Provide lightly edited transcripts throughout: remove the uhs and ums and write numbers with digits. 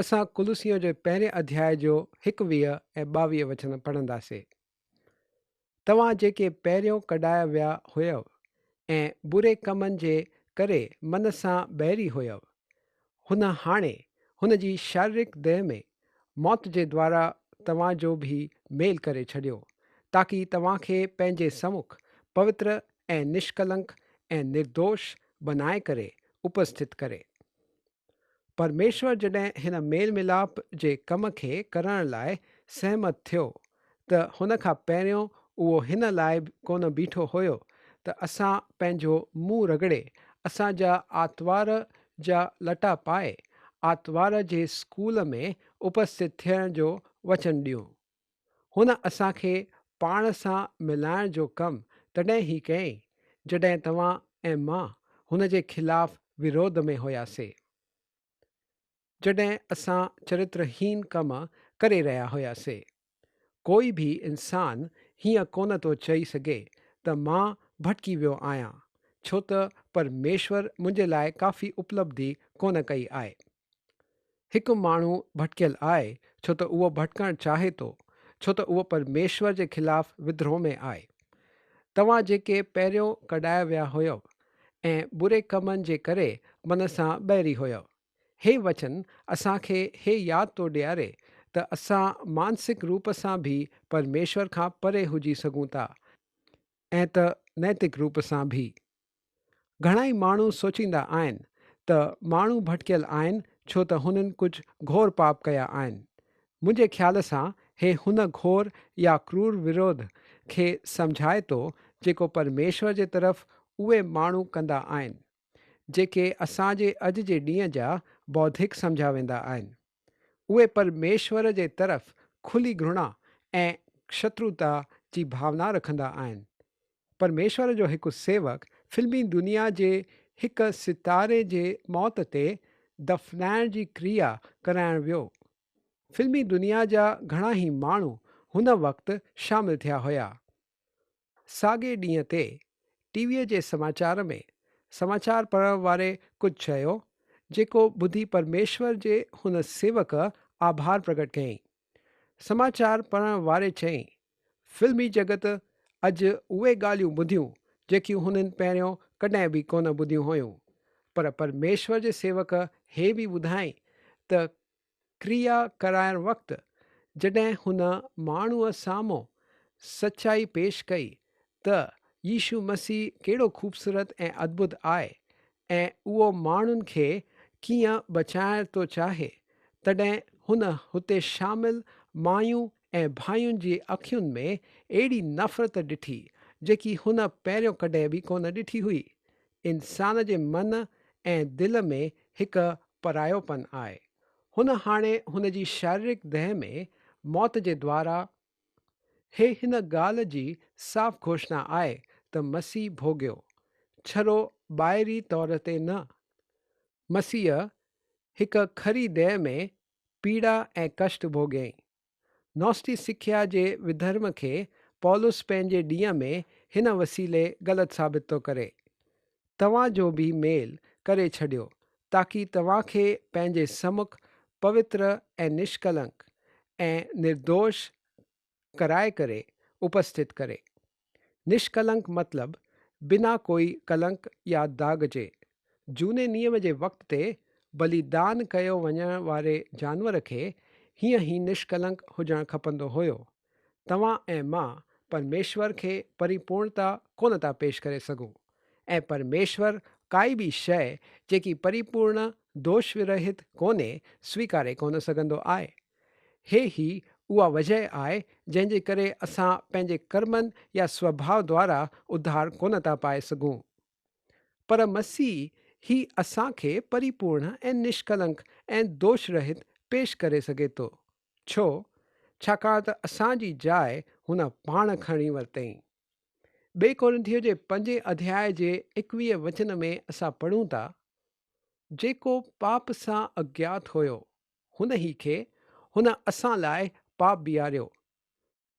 اسان ڪلسيون جي پهرين اڌياء جو 21 ۽ 22 وچن پڙهنداسي. توهان جيڪي پهريون ڪڍايا ويا هيؤ ۽ بري ڪمن جي ڪري من سان بئري هيؤ، هن هاڻي هن جي شاريرڪ ديهه ۾ موت جي دوارا توهان جو به ميل ڪري ڇڏيو، تاڪي توهان کي پنهنجي سمک پوتر ۽ نشڪلنڪ ۽ نردوش بنائي ڪري اپسٿت ڪري. پرميشور جڏهن هن ميل ميلاپ جي ڪم کي ڪرڻ لاء سهمت ٿيو ته هن کان پهريون اهو هن لاء ڪونه بيٺو هيو ته اسان پنهنجو منهن رڳڙي اسان جا آتوار جا لٽا پائي آتوار جي اسڪول ۾ اپسٿت ٿيڻ جو وچن ڏيون. هن اسان کي پاڻ سان ملائڻ جو ڪم تڏهن ئي ڪيائين، جڏهن توهان ۽ مان هن جي خلاف وروڌ ۾ هياسي. جڏهن اسان چرترهين ڪم ڪري رهيا هياسي. ڪوئي به انسان هيئن ڪونه ٿو چئي سگهي ته مان ڀٽڪي ويو آهيان، ڇو ته پرميشور منهنجي لاء ڪافي اپلبڌي ڪونه ڪئي آهي. هڪ ماڻهو ڀٽڪيل آهي ڇو ته اهو ڀٽڪڻ چاهي ٿو، ڇو ته اهو پرميشور جي خلاف ودروهه ۾ آهي. توهان جيڪي پهريون ڪڍايا ويا هيؤ ۽ بري ڪمن جي ڪري من سان ٻهري هيؤ. هي وچن اسان کي هي ياد ٿو ڏياري ته اسان مانسڪ روپ سان به پرميشور کان پري هجي سگهون ٿا ۽ ته نئتڪ روپ سان به. گهڻائي ماڻهو سوچيندا آهن ته ماڻهو ڀٽڪيل آهن ڇو ته هنن ڪجهه گهور پاپ ڪيا آهن. منهنجي خيال سان هي هن گهور يا ڪرور وروڌ کي سمجهائي ٿو جيڪو پرميشور جي طرف اهي ماڻهو ڪندا آهن، جيڪي اسان جي اڄ جي ڏينهن جا بوڌڪ سمجهيا ويندا آهن. اهي پرميشور جي طرف کلي گهرڻا ۽ شتروتا جي ڀاونا رکندا آهن. پرميشور جو هڪ سيوڪ فلمي دنيا جي هڪ ستاري جي موت تي دفنائڻ جي ڪريا ڪرائڻ ويو. فلمي دنيا جا گهڻا ئي ماڻهو هن وقت شامل ٿيا هيا. ساڳئي ڏينهن تي ٽي ويء جي سماچار ۾ سماچار پڙهڻ واري ڪجهه چيو، جيڪو ٻڌي پرميشور جي هن سيوڪ آڀار پرگٽ ڪيائين. سماچار پڙهڻ واري چيائين، فلمي جڳت اڄ اهي ڳالهيون ٻڌيون جيڪيون هنن پهريون ڪڏهن به ڪونه ٻڌيون هيون. پر پرميشور جي سيوڪ هي به ٻڌائين ته ڪريا ڪرائڻ وقت جڏهن هن ماڻهوء سامهون سچائي پيش ڪئي ته يسوع مسيح ڪهڙو خوبصورت ۽ ادڀت آهي ۽ اهو ماڻهن کي ڪيئن بچائڻ ٿو چاهي، تڏهن هن هتي شامل مايون ۽ ڀائين جي اکين ۾ اهڙي نفرت ڏٺي، جيڪي هن پهريون ڪڏهن به ڪونه ڏٺي هئي. انسان جي من ۽ دل ۾ هڪ پرايوپن آهي. هن هاڻي هن جي شاريرڪ ديهه ۾ موت جي دوارا هي هن ڳالهه جي صاف گهوشنا آهي ته مسيح ڀوڳيو، ڇڙو ٻاهري طور تي نه. مسيح هڪ کري ديهه ۾ پيڙا ۽ ڪشٽ ڀوڳيائين. نوستي سکيا جي وڌرم کي پولس پنهنجي ڏينهن ۾ هن وسيلي غلط ثابت ٿو ڪري. توهان جو به ميل ڪري ڇڏيو، تاڪي توهان کي پنهنجي سمک پوتر ۽ نشڪلنڪ ۽ نردوش ڪرائي ڪري اپسٿت ڪري. نشڪلنڪ مطلب بنا ڪوئي ڪلنڪ يا داغ جي. جهوني نيم جي وقت تي بليدان ڪيو وڃڻ واري جانور کي هيئن ئي نشڪلنڪ هجڻ کپندو هيو. توهان ۽ مان پرميشور کي پريپورڻتا ڪونه ٿا پيش ڪري سگهون ۽ پرميشور ڪائي به شيء جيڪي پريپورڻ دوش ورهت ڪونهي سويڪاري ڪونه سگهندو آهي. هي ئي اها وجهه آهي جنهن جي ڪري اسان پنهنجي ڪرمن يا سوڀاء دوارا اڌار ڪونه ٿا پائي سگهون. پر مسيح ئي اسان کي پريپورڻ ۽ نشڪلنڪ ۽ دوش رهت پيش ڪري سگهي ٿو. ڇو؟ ڇاڪاڻ ته اسان جي جاء هن پاڻ کڻي ورتئين. ٻئي ڪورنٿيو جي پنجين اڌياء جي 21 وچن ۾ اسان پڙهون ٿا، جيڪو پاپ سان اگيات هيو، هن ئي کي هن اسان لاء پاپ بيهاريو،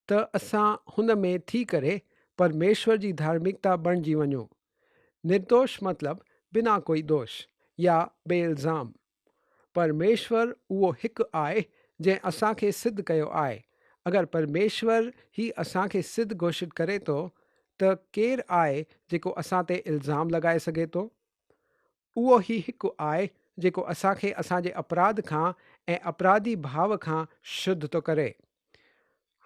ته اسان هن ۾ ٿي ڪري پرميشور جي ڌارمڪتا بڻجي وڃون. نردوش مطلب بنا ڪوئي دوش يا بي الزام. پرميشور اهو هڪ آهي جنهن اسان کي سڌ ڪيو آهي. اگر پرميشور ئي اسان کي سڌ گهوشت ڪري ٿو ته ڪير آهي جيڪو اسان تي الزام لڳائي سگهي ٿو؟ اهو ئي هڪ آهي جيڪو اسان کي اسان جي اپراڌ کان ۽ اپراڌي ڀاو کان شڌ ٿو ڪري.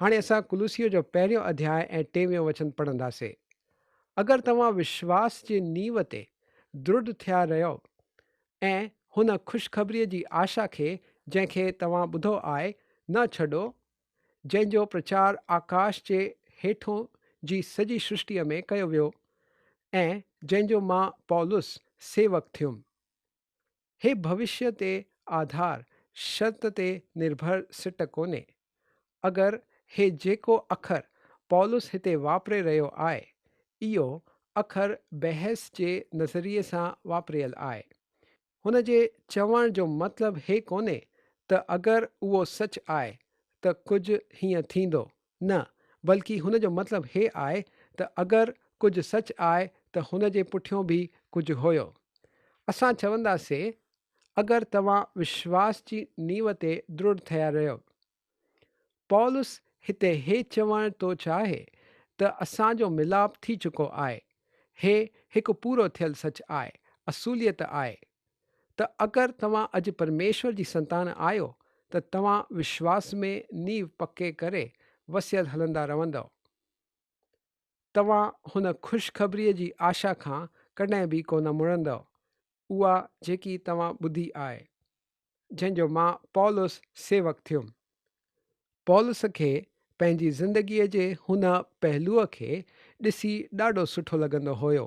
هاڻي اسان ڪلوسيو جو پهريون اڌياء ۽ ٽيويهون وچن پڙهنداسي. اگر توهان وشواس جي نيو تي درڍ ٿيا رهيو ۽ هن خوشخبريء جي آشا کي جنهن کي توهان ٻڌو آهي، نه ڇڏو، جنهن جو پرچار آڪاش جي هيٺون جي سڄي سرشٽيء ۾ ڪيو ويو ۽ جنهن جو مان پولس سيوڪ ٿيم. هي ڀوشيه تي آڌار شرط تي نرڀر سٽ ڪونهي. اگر هي جيڪو اکر پولس هتي واپري رهيو آهي، اهو اکر بحث جي نظريي سان واپريل آهي. هن جي چوڻ جو مطلب هي ڪونهي ته اگر اهو سچ آهي ته ڪجهه هيئن ٿيندو، نه، بلڪه هن جو مطلب هي آهي ته اگر ڪجهه سچ آهي ته هن جي پٺيون به ڪجهه هيو. اسان چونداسي، اگر توهان وشواس جي نيو تي درڙ ٿيا رهيو. پولس هتي هي چوڻ ٿو چاهي ته اسان جو ملاپ ٿي چڪو آهي. هي هڪ پورو ٿيل سچ آهي، اصوليت آهي. ته اگر توهان اڄ پرميشور جي سنتان آهيو ته توهان وشواس ۾ نيو پڪي ڪري وسيل هلندا رهندؤ. توهان هن خوشخبريء جي آشا کان ڪڏهن به ڪونه مڙندؤ، اها جيڪي توهان ٻڌي آهي، جنهن جو مان پولس سيوڪ ٿيم. پولس کي پنهنجي زندگيء جي هن پهلوء کي ڏسي ڏاڍو سٺو لڳندو هيو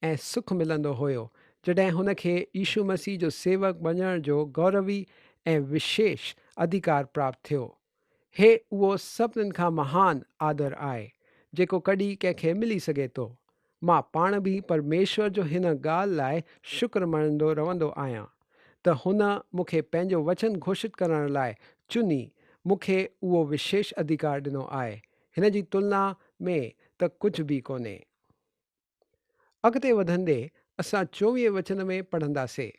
۽ سک ملندو هيو جڏهن هن کي يسوع مسيح جو سيوڪ بڻجڻ جو گوروي ۽ وشيش اڌيڪار پراپت ٿيو. هي اهو سڀنن کان مهان آدر آهي، جيڪو ڪڏهن ڪنهن کي ملي سگهي ٿو. مان پاڻ به پرميشور جو هن ڳالهه لاء شڪر مڃندو رهندو آهيان ته هن مون کي پنهنجو وچن گهوشت ڪرڻ لاء چني مون کي اهو وشيش اڌيڪار ڏنو آهي. هن جي تلنا ۾ ته ڪجهه به ڪونهي. اڳتي وڌندي اسان چوويهين وچن ۾ پڙهنداسي.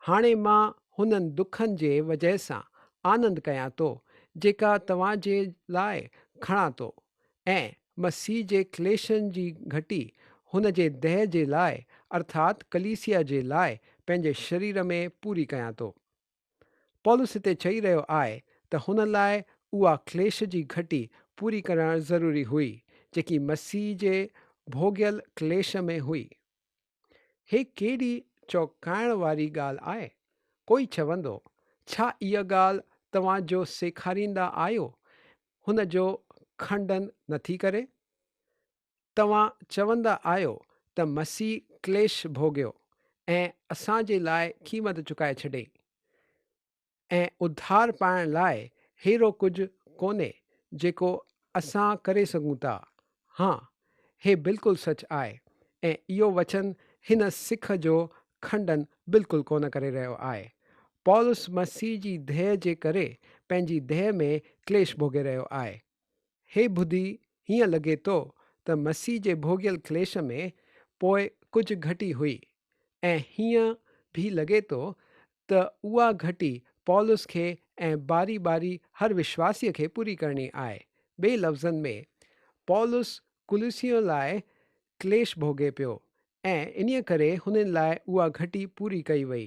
هاڻي مان هنن دکن جي وجهه سان آنند ڪيان ٿو، جيڪا توهان جي لاء کڻان ٿو، ۽ مسيح جي ڪليشن جي گهٽي هن جي ديهه جي لاء، ارٿات ڪليسيا جي لاء، پنهنجي شرير ۾ پوري ڪيان ٿو. پولس هتي چئي رهيو آهي ته هن لاء اها ڪليش جي گهٽي پوري ڪرڻ ضروري هئي، جيڪي مسيح جي ڀوڳيل ڪليش ۾ هئي. هي ڪيڏي چوڪائڻ واري ڳالهه آهي. ڪوئي چوندو، ڇا اها ڳالهه توهان جو سيکاريندا آهيو، هن جو کنڊن نٿي ڪري؟ توهان چوندا آهيو ته مسيح ڪليش ڀوڳيو ۽ اسان جي لاء قيمت چڪائي ڇڏي. ۽ اڌار پائڻ لاء ههڙو ڪجهه ڪونهي جيڪو اسان ڪري سگهون ٿا. ها، هي بلڪل سچ آهي ۽ اهو وچن هن سک جو کنڊن بلڪل ڪونه ڪري رهيو آهي. پولس مسيح جي ديهه جي ڪري پنهنجي ديهه ۾ ڪليش ڀوڳي رهيو آهي. هي ٻڌي هيئن لڳي ٿو ته مسيح جي ڀوڳيل ڪليش ۾ پوء ڪجهه گهٽي هئي ۽ هيئن به لڳي ٿو ته اها گهٽي پولس کي ۽ باري باري هر وشواسيء کي پوري ڪرڻي آهي. ٻئي لفظن ۾، پولس ڪليسين لاء ڪليش ڀوڳي پيو ۽ انهيء ڪري هنن لاء اها گهٽي پوري ڪئي وئي.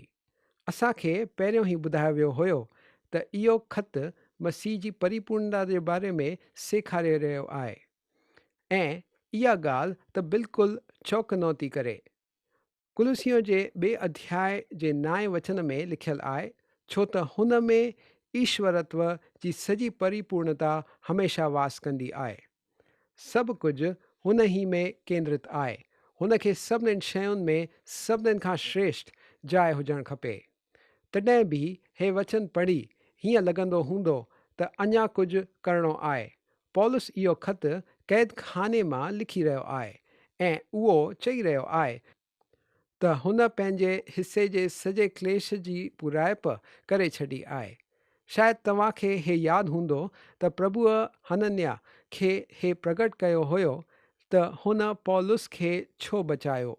اسان کي پهريون ئي ٻڌايو ويو هيو ته اهو خط مسيح جي پريپورنتا جي باري ۾ سيکاري رهيو آهي ۽ اها ڳالهه ته بلڪل چوڪنو ٿي ڪري. ڪلسيون جي ٻئي اڌياء جي نائين وچن ۾ لکيل آهي، ڇو ته هن ۾ ايشورتو جي سڄي پريپورنتا هميشه واس ڪندي آهي. سڀ ڪجهه هن ئي ۾ ڪيندرت آهي. هن کي سڀنين شين ۾ سڀنين کان شريشٺ جاء هجڻ کپي. تڏهن به هي وچن پڙهي هيئن لڳندو هوندو ته اڃا ڪجهه ڪرڻو آهي. پولس اهو خط قيد خاني مان لکي رهيو آهي ۽ اهو چئي رهيو آهي ته هن پنهنجي حصي جي سڄي ڪليش جي پورائپ ڪري ڇڏي آهي. شايد توهان کي هي ياد هوندو ته پرڀوء حننيا کي هي پرگٽ ڪيو هيو ته هن پولس کي ڇو بچايو،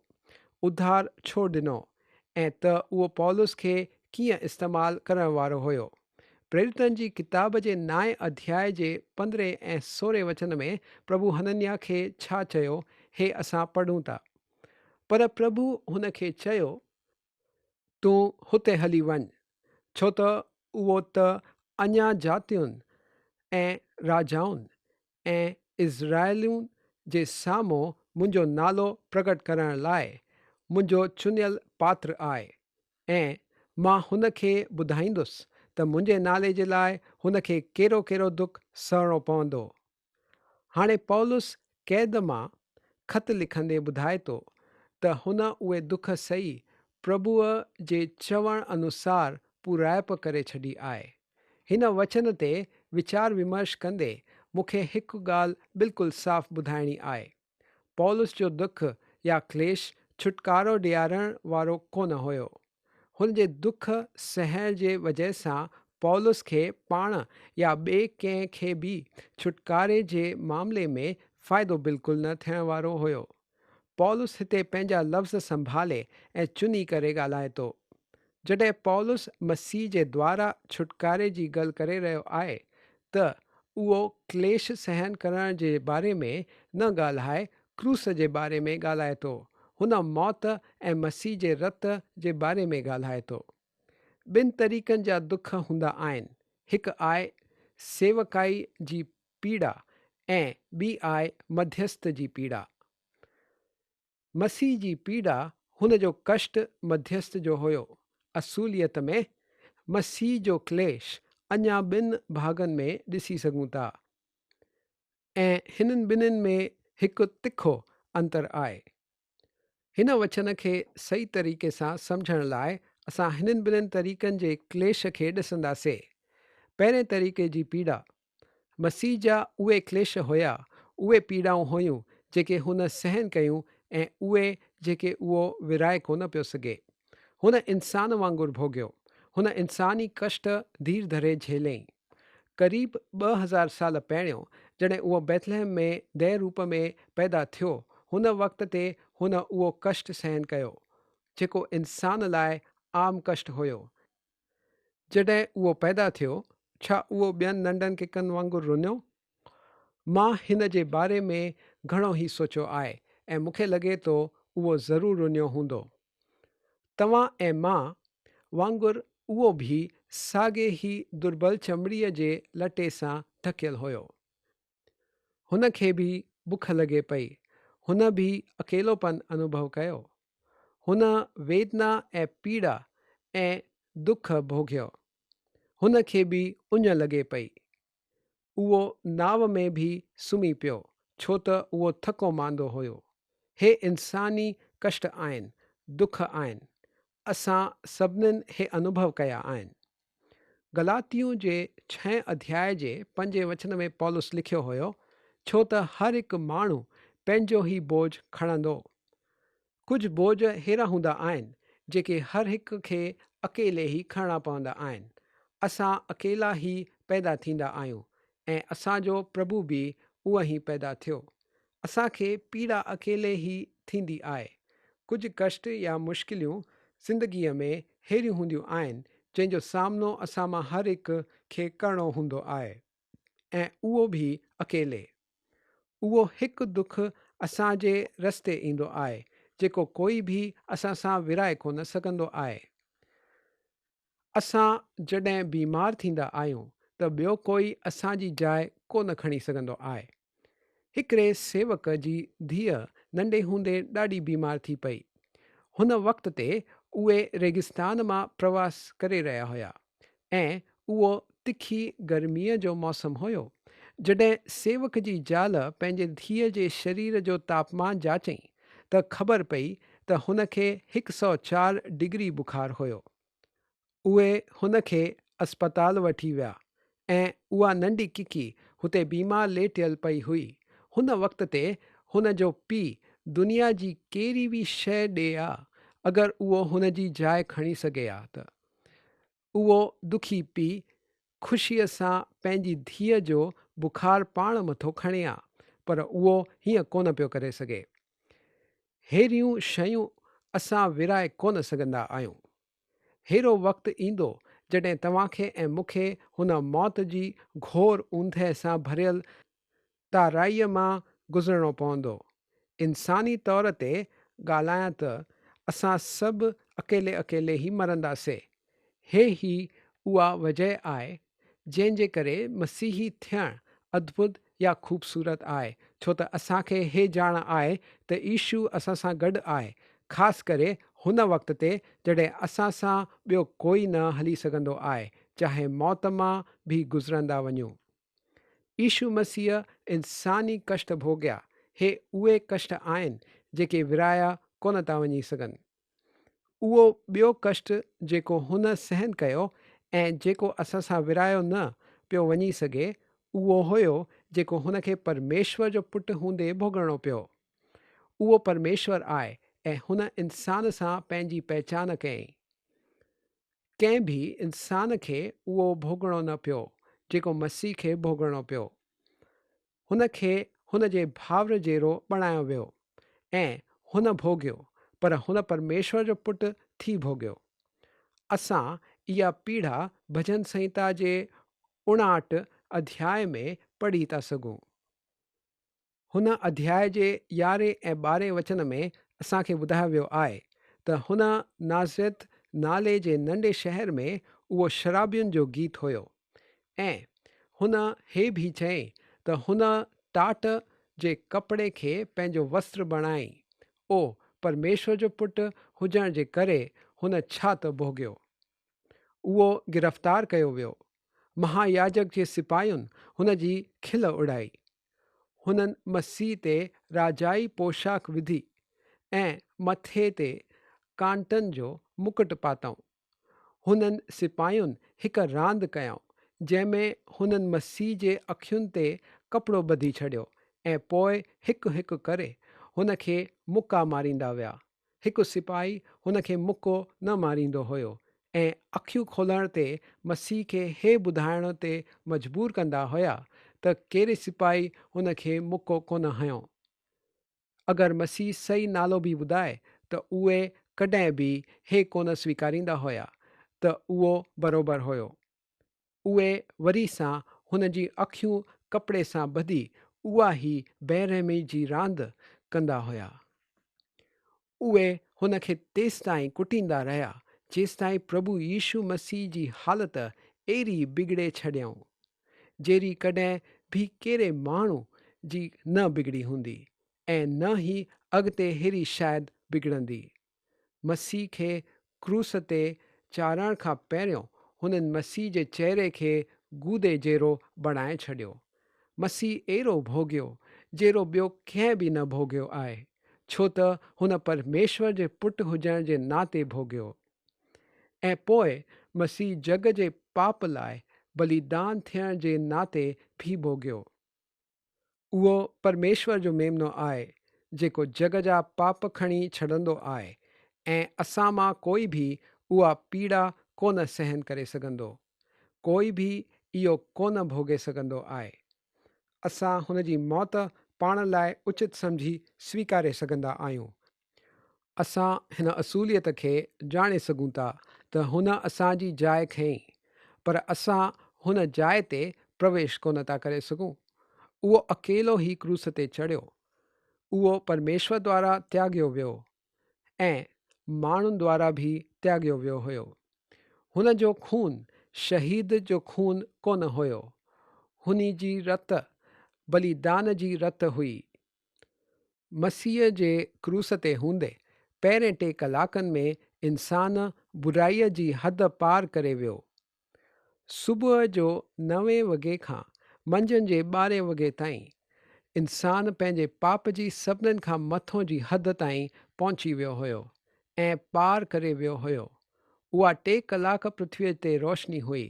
اڌار ڇو ڏنو ۽ ته اهو پولس کي ڪيئن استعمال ڪرڻ وارو هيو. پريرتن جي ڪتاب جي نائين اڌياء جي پندرهين ۽ سورهين وچن ۾ پرڀو حننياه کي ڇا چيو، هي اسان پڙهون ٿا. پر پرڀو هن کي چيو، تون هتي هلي وڃ، ڇو ته اهو ته اڃا جاتين ۽ راجائن ۽ اسرائيلين جي سامهون منهنجو نالو پرگٽ ڪرڻ لاء منهنجو چنيل پاتر آهي، ۽ مان هن کي ٻڌائيندس ته منهنجي نالي جي لاء هن کي ڪهڙو ڪهڙو دک سهڻو پوندو. هاڻي پولس قيد مان خط لکندي ٻڌائي ٿو ته هن اهي دک سهي پرڀوء جي چوڻ انوسار پورائپ ڪري ڇڏي آهي. هن وچن تي ويچار ومرش ڪندي مون کي هڪ ڳالهه بلڪل صاف ٻڌائڻي آهي. پولس جو دک يا ڪليش ڇوٽڪارو ڏيارڻ وارو ڪونه هيو. هن جي دک سهڻ جي وجهه سان پولس کي پاڻ يا ٻئي ڪنهن کي به ڇوٽڪاري جي معاملي ۾ فائدو بلڪل نه ٿيڻ وارو هيو. پولس هتي پنهنجا لفظ سنڀالي ۽ چني ڪري ڳالهائي ٿو. جڏهن پولس مسيح جي دوارا ڇوٽڪاري جي ڳل ڪري رهيو آهي ته اهو ڪليش سهن ڪرڻ جي باري ۾ نه ڳالهائي ڪروس جي باري ۾ ڳالهائي ٿو. هن موت ۽ مسيح جي رت جي باري ۾ ڳالهائي ٿو. ٻن طريقن جا دک هوندا آهن، هڪ آهي سيوڪائي جي پيڙا ۽ ٻي آهي مڌيسٿ جي پيڙا. مسيح جي پيڙا هن جو ڪشٽ مڌيسٿ جو هيو. اصوليت ۾ مسيح جو ڪليش اڃا ٻن ڀاڳن ۾ ڏسي سگهون ٿا. ۽ هنن ٻنهين ۾ هڪ تکو انتر آهي. هن وچن کي صحيح طريقي سان سمجهڻ لاء اسان هنن ٻنهين طريقن جي ڪليش کي ڏسنداسي. پهرين طريقي جي پيڙا، مسيح جا اهي ڪليش هيا، اهي پيڙائون هيون جيڪي هن سهن ڪيون ۽ اهي جيڪي اهو ورهائي ڪونه پيو سگهي. هن انسان وانگر ڀوڳيو. هن انساني ڪشٽ ڌير ڌري جهيليائين. قريب 2000 سال پهريون جڏهن اهو بيٿلحم ۾ ديهه روپ ۾ پيدا ٿيو، هن وقت تي هن اهو ڪشٽ سهن ڪيو، جيڪو انسان لاء عام ڪشٽ هيو. جڏهن اهو پيدا ٿيو، ڇا اهو ٻين ننڍن ڪڪن وانگر رنيو؟ مان هن جي باري ۾ گهڻو ئي سوچيو آهي ۽ مون کي لڳي ٿو اهو ضرور رنيو هوندو. توهان ۽ مان وانگر اهو به ساڳي ئي دربل چمڙيء جي لٽي سان ڍڪيل هيو. هن کي به بک لڳي پئي. هن به اڪيلوپن انوڀو ڪيو. هن ويدنا ۽ پيڙا ۽ دک ڀوڳيو. هن کي به اڃ لڳي پئي. اهو ناو ۾ به سمهي پيو، ڇو ته اهو ٿڪو ماندو هيو. هي انساني ڪشٽ آهن، دک آهن. اسان سڀنين هي انوڀو ڪيا آهن. گلاتيون جي ڇهين اڌياء جي پنجين وچن ۾ پولس لکيو هيو، ڇو ته هر هڪ ماڻهو پنهنجو ئي بوجه کڻندو. ڪجهه بوجهه ههڙا هوندا آهن، جيڪي هر هڪ کي اڪيلي ئي کڻڻا پوندا آهن. اسان اڪيلا ئي پيدا ٿيندا آهيون ۽ اسان جو پرڀو به اونئن ئي پيدا ٿيو. اسان کي پيڙا اڪيلي ئي ٿيندي آهي. ڪجهه ڪشٽ يا مشڪليون زندگيء ۾ ههڙيون هونديون آهن، جنهن جو سامنو اسان مان هر هڪ کي ڪرڻو هوندو آهي ۽ اهو به اڪيلي. اهو هڪ دک اسان جي رستي ايندو آهي، جيڪو ڪوئي به اسان سان ورهائي ڪونه سگهندو آهي. اسان جڏهن بيمار ٿيندا آهيون ته ٻيو ڪوئي اسان جي جاء ڪونه کڻي سگهندو آهي. هڪڙي سيوڪ جي ڌيء ننڍي هوندي ڏاڍي بيمار ٿي پئي. هن وقت تي اهي ريگستان مان پرواس ڪري رهيا هيا. ۽ اهو تکي گرميء جو موسم هيو، جڏهن سيوڪ جي زال پنهنجي ڌيء جي شرير جو تاپمان جاچئين ته خبر پئي ته هن کي هڪ سئو چار ڊگري بخار هيو. اهي هن کي اسپتال وٺي ويا ۽ اها ننڍي ڪڪي هتي بيمار ليٽيل پئي هئي. هن وقت تي هن جو پيء دنيا جي ڪهڙي به شيء ڏئي ها اگر اهو هن جي جاء کڻي سگهي ها ته. اهو دکي پيء خوشيء سان پنهنجي ڌيء جو بخار پاڻ مٿو کڻي ها، پر اهو هيئن ڪونه پيو ڪري سگهي. ههڙيون شيون اسان ورهائي ڪونه سگهندا آهيون. ههڙو وقت ايندو جڏهن توهان کي ۽ مون کي هن موت جي گهور اوندهه سان ڀريل تارائيء مان گذرڻو پوندو. انساني طور تي ڳالهايان ته اسان سڀ اڪيلي اڪيلي ئي مرنداسي. هي ئي اها وجهه آهي جنهن جي ڪري مسيحي ٿيڻ ادڀت يا خوبصورت آهي، ڇو ته اسان کي هي ڄاڻ آهي ته يسوع اسان سان گڏ آهي، خاص ڪري هن وقت تي جڏهن اسان سان ٻيو ڪوئي نه هلي سگهندو آهي، چاهي موت مان به گذرندا وڃون. يسوع مسيح انساني ڪشٽ ڀوڳيا، هي اهي ڪشٽ آهن جيڪي ورهايا ڪونه ٿا وڃي سگهن. اهو ٻيو ڪشٽ جيڪو هن سهن ڪيو ۽ جيڪو اسان سان ورهايو نه پيو وڃي سگهي، اهو هيو جيڪو هن کي پرميشور جو پٽ هوندي ڀوڳڻو پيو. اهو پرميشور آهي ۽ هن انسان سان پنهنجي پهچان ڪيائين. ڪنهن به انسان کي اهو ڀوڳڻو نه پيو، جيڪو مسيح کي ڀوڳڻو پيو. هن کي هن جي ڀائر جهڙو بڻايو ويو ۽ هن ڀوڳيو، پر هن پرميشور جو پٽ ٿي ڀوڳيو. اسان اها پيڙا ڀڄن سنهتا جي 59 اڌياء ۾ پڙهي ٿا سگهون. هن اڌياء جي يارهين ۽ ٻارهين وچن ۾ اسان کي ٻڌايو ويو آهي ته هن ناصرت نالي جي ننڍي شهر ۾ اهو شرابين جو گيت هيو. ۽ هن هي به چيائين ته هن ٽاٽ جي ڪپڙي کي پنهنجو وستر بڻائين. او پرميشور جو پٽ هجڻ جي ڪري هن ڇا ته ڀوڳيو. اهو گرفتار ڪيو ويو. مهاياجڪ جي سپاهين هن جي کل اڙائي. هنن مسيح تي راجائي پوشاڪ وڌي ۽ مٿي تي ڪانٽن جو مڪٽ پاتائون. هنن سپاهين هڪ راند ڪيائون، جنهن ۾ هنن مسيح جي اکين تي ڪپڙو ٻڌي ڇڏيو ۽ پوء هڪ هڪ ڪري هن کي مڪا ماريندا ويا. هڪ سپاهي هن کي مڪو نه ماريندو هيو ۽ اکيون کولڻ تي مسيح کي هي ٻڌائڻ تي مجبور ڪندا هيا ته ڪهڙي سپاهي هن کي مڪو ڪونه هنيو. اگر مسيح صحيح نالو به ٻڌائي ته اهي ڪڏهن به هي ڪونه سويڪاريندا هيا ته اهو بروبر هيو. اهي وري سان هن جون اکيون ڪپڙي سان ٻڌي اها ئي بيرحمي جي راند ڪندا هيا. اهي هن کي تيستائين ڪٽيندا رهيا جيستائين پرڀو يسوع مسيح جي حالت اهڙي بگڙي ڇڏيائون. جهڙي ڪڏهن به ڪهڙي ماڻهو جي نه بگڙي هوندي ۽ نه ئي اڳتي ههڙي شايد بگڙندي. مسيح کي ڪروس تي چاڙهڻ کان پهريون هنن مسيح جي چهري کي گودي جهڙو بڻائي ڇڏيو. مسيح اهڙو ڀوڳيو جهڙو ٻيو ڪنهن به نه ڀوڳيو آهي، ڇو ته هن پرميشور جي پٽ هجڻ جي ناتي ڀوڳيو. ۽ پوء مسيح جڳ جي پاپ لاء بليدان ٿيڻ جي ناتي ڀي ڀوڳيو. اهو پرميشور جو ميمنو آهي، جيڪو جڳ جا پاپ کڻي ڇڏندو آهي، ۽ اسان مان ڪوئي ڀي اها پيڙا ڪونه سهن ڪري سگهندو. ڪوئي ڀي اهو ڪونه ڀوڳي سگهندو آهي. اسان هن جي موت پاڻ لاء اچت سمجهي سويڪاري سگهندا آهيون. اسان هن اصوليت کي ڄاڻي سگهون ٿا ته هن اسان جي جاء کنئي، پر اسان هن جاء تي پرويش ڪونه ٿا ڪري سگهون. اهو اڪيلو ئي ڪروس تي چڙهيو. اهو پرميشور دوارا تياڳيو ويو ۽ ماڻهن دوارا به تياڳيو ويو هيو. هن جو خون شهيد جو خون ڪونه هيو. هن جي رت بليدان جي رت هئي. مسيح جي ڪروس تي هوندي پهرين ٽي ڪلاڪن ۾ انسان برائيء جي حد پار ڪري ويو. صبح جو نوين وڳي کان منجهند جي ٻارهين وڳي تائين انسان پنهنجي پاپ جي سڀنن کان مٿو جي حد تائين پهچي ويو هيو ۽ پار ڪري ويو هيو. اها ٽي ڪلاڪ پرٿويء تي روشني هئي.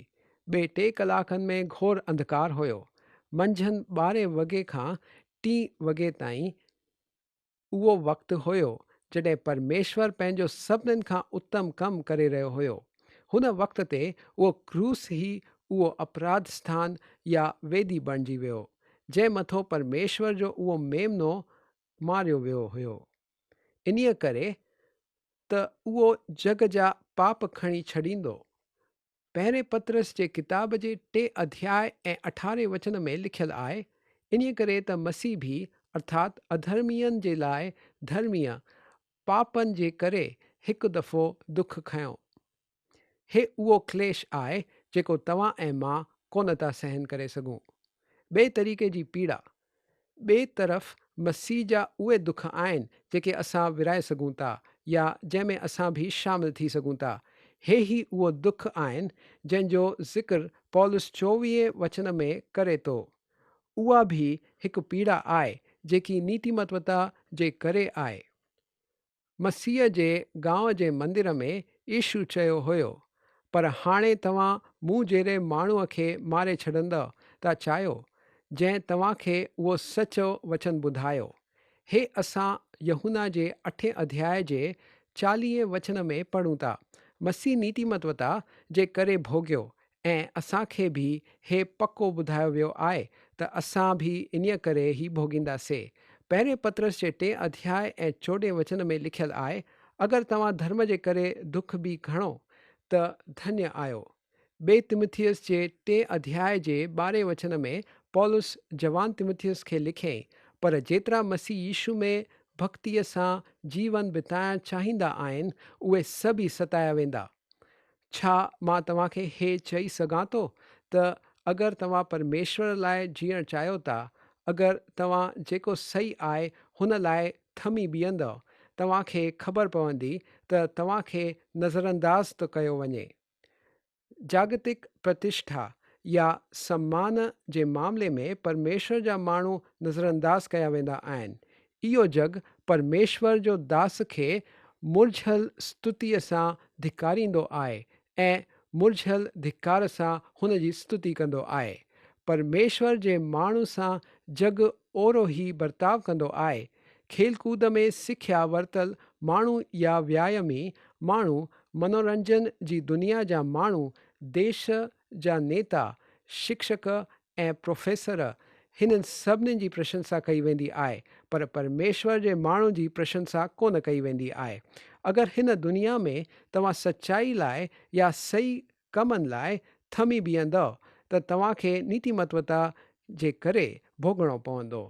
ٻئي ٽي ڪلاڪن ۾ گهور انڌڪار هيو. منجهند ٻارهين وڳي کان ٽين وڳي تائين اهو وقت هيو جڏهن پرميشور پنهنجو سڀنن کان اتم ڪم ڪري رهيو هيو. هن وقت تي اهو ڪروس ئي اهو اپراڌ اسٿان يا ويدي بڻجي ويو، جنهن مٿو پرميشور جو اهو ميمنو ماريو ويو هيو. انهيء ڪري. ته اهو جڳ جا پاپ کڻي ڇڏيندو. پهرين پطرس جي ڪتاب جي ٽئين اڌياء ۽ اٺارهين وچن ۾ لکيل آهي، انهيء ڪري ته مسيح به، ارٿات اڌرمين جي لاء ڌرميء، پاپن جي ڪري هڪ دفعو دک کنيو. هي اهو ڪليش آهي جيڪو توهان ۽ مان ڪونه ٿا سهن ڪري سگهون. ٻئي طريقي جي پيڙا. ٻئي طرف مسيح جا اهي دک آهن جيڪي اسان ورهائي سگهون ٿا يا جنهن ۾ اسان به شامل ٿي سگهون ٿا. هي ئي اهو دک آهن جنهن جو ذڪر پولس چوويهين وچن ۾ ڪري ٿو. اها به هڪ پيڙا آهي جيڪي نيتيمتوتا جي ڪري آهي. مسيح جي گانء جي مندر ۾ يسوع چيو هيو، پر هاڻي توهان مون جهڙي ماڻهوء کي ماري ڇڏندؤ ٿا چاهيو، جنهن توهان کي اهو سچو وچن ٻڌايو. هي اسان يوحنا جي اٺين اڌياء جي چاليهين وچن ۾ پڙهون ٿا، مسيح نيتيمتوتا جي ڪري ڀوڳيو ۽ اسان کي به هي پڪو ٻڌايو ويو آهي ته اسان به انهيء ڪري ئي ڀوڳينداسين. پهرين پطرس جي ٽئين اڌياء ۽ چوڏهين وچن ۾ لکيل آهي، اگر توهان ڌرم جي ڪري دک به کڻو ته ڌنيه آهيو. ٻئي تيمٿيس جي ٽئين اڌياء جي ٻارهين وچن ۾ پولس جوان تيمٿيس کي لکيائين، پر جيترا مسيح يسوع ۾ ڀڳتيء سان جيون بتائڻ چاهيندا آهن، اهي سڀ ئي ستايا ويندا. ڇا مان توهان کي هي چئي سگهان ٿو ته اگر توهان پرميشور لاء جيئڻ چاهيو ٿا، اگر توهان جيڪو صحيح آهي هن لاء ٿمي بيهندؤ، توهان کي خبر پوندي ته توهان کي نظرانداز ٿو ڪيو وڃي. جاڳتڪ پرتشٺا يا سمان جي معاملي ۾ پرميشور جا ماڻهو نظرانداز ڪيا ويندا آهن. اهو جڳ پرميشور جو داس کي مرجهيل ستتيء سان ڌڪاريندو آهي ۽ مرجهيل ڌڪار سان هن جي ستتي ڪندو آهي. پرميشور جي ماڻهو سان جڳ اورو ئي برتاء ڪندو آهي. کيل ڪود ۾ سکيا ورتل ماڻهو يا ويايمي ماڻهو، منورنجن جي دنيا جا ماڻهو، ديش جا نيتا، شڪشڪ ۽ پروفيسر، هنن سڀني جي پرشنسا ڪئي ويندي آهي، پر پرميشور جي ماڻهو جي پرشنسا ڪونه ڪئي ويندي آهي. اگر هن دنيا ۾ توهان سچائي لاء يا صحيح ڪمن لاء ٿمي بيهندؤ ته توهان کي نيتيمتوتا جي ڪري ڀوڳڻو پوندو.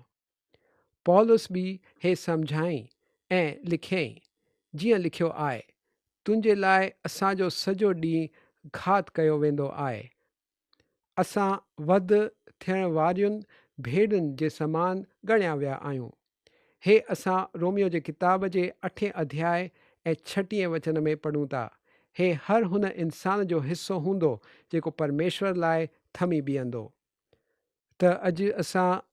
پولس به هي سمجهائين ۽ لکيائين، جيئن لکيو آهي، تنهنجي لاء اسان جو سڄو ڏينهن گهات ڪيو ويندو آهي، اسان وڌ ٿيڻ وارين ڀيڙن جي سمان ڳڻيا ويا آهيون. هي اسان روميو جي ڪتاب جي اٺين اڌياء ۽ ڇٽيهين وچن ۾ پڙهون ٿا. هي هر هن انسان جو حصو هوندو جيڪو پرميشور لاء ٿمي بيهندو. ته اڄ اسان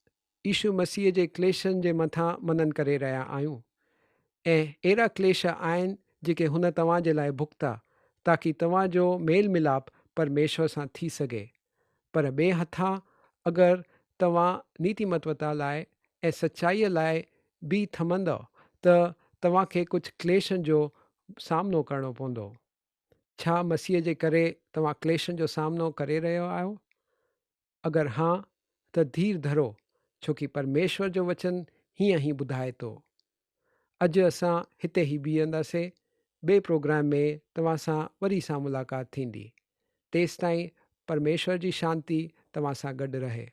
يسوع مسيح جي ڪليشن جي مٿان منن ڪري رهيا آهيون ۽ اهڙا ڪليش آهن جيڪي هن توهان جي لاء ڀڳتا تاڪي توهان جو ميل ملاپ پرميشور سان ٿي سگهي پر ٻئي هٿان اگر توهان نيتيمتوتا لاء ۽ سچائيء لاء به ٿمندؤ ته توهان کي ڪجهه ڪليشن جو سامنو ڪرڻو پوندو. ڇا مسيح جي ڪري توهان ڪليشن جو سامنو ڪري رهيا آهيو؟ اگر ها ته ڌير ڌرو، ڇو ڪي پرميشور جو وچن هيئن ئي ٻڌائي ٿو. اڄ اسان هتي ئي بيهنداسين، ٻئي پروگرام ۾ توهان سان وري سان ملاقات ٿيندي. تيستائين پرميشور جي شانتي توهان سان گڏ رهي.